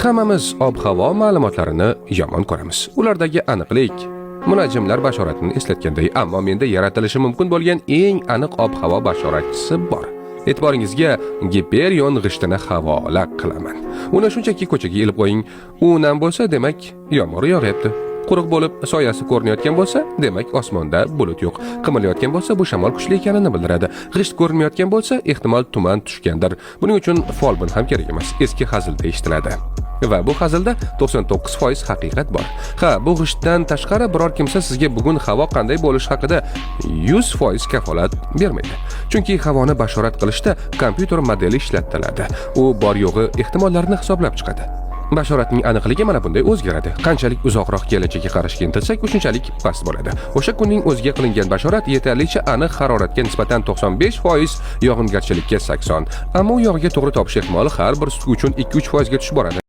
Hammamiz ob-havo ma'lumotlarini yomon ko'ramiz. Ulardagi aniqlik munajjimlar bashoratini eslatganday, ammo menda yaratilishi mumkin bo'lgan eng aniq ob-havo bashoratchisi bor. E'tiboringizga Giperion g'ishtini havola qilaman. Uni shunchaki ko'chaga ilib qo'ying. U nam bo'lsa, demak, yomg'ir yog'yapti. Quruq bo'lib, soyasi ko'rinayotgan bo'lsa, demak, osmonda bulut yo'q. Qimirlayotgan bo'lsa, bu shamol kuchli ekanini bildiradi. G'isht ko'rinmayotgan bo'lsa, ehtimol tuman tushgandir. Buning uchun folbin ham kerak emas. Eski hazilda eshitiladi. Va bu hazilda 99% haqiqat bor. Ha, bu g'ishtdan tashqari biror kimsa sizga bugun havo qanday bo'lishi haqida 100% kafolat bermaydi. Chunki havoni bashorat qilishda kompyuter modeli ishlatiladi. U bor yo'g'i ehtimollarni hisoblab chiqadi. Bashoratning aniqligi mana bunday o'zgaradi. Qanchalik uzoqroq kelajakka qarashga intilsak, shunchalik past bo'ladi. O'sha kunning o'ziga qilingan bashorat yetarlicha aniq: haroratga nisbatan 95%, yog'ingarchilikka 80. Ammo u yog'iga to'g'ri topish ehtimoli har bir sutka uchun 2-3% ga tushib boradi.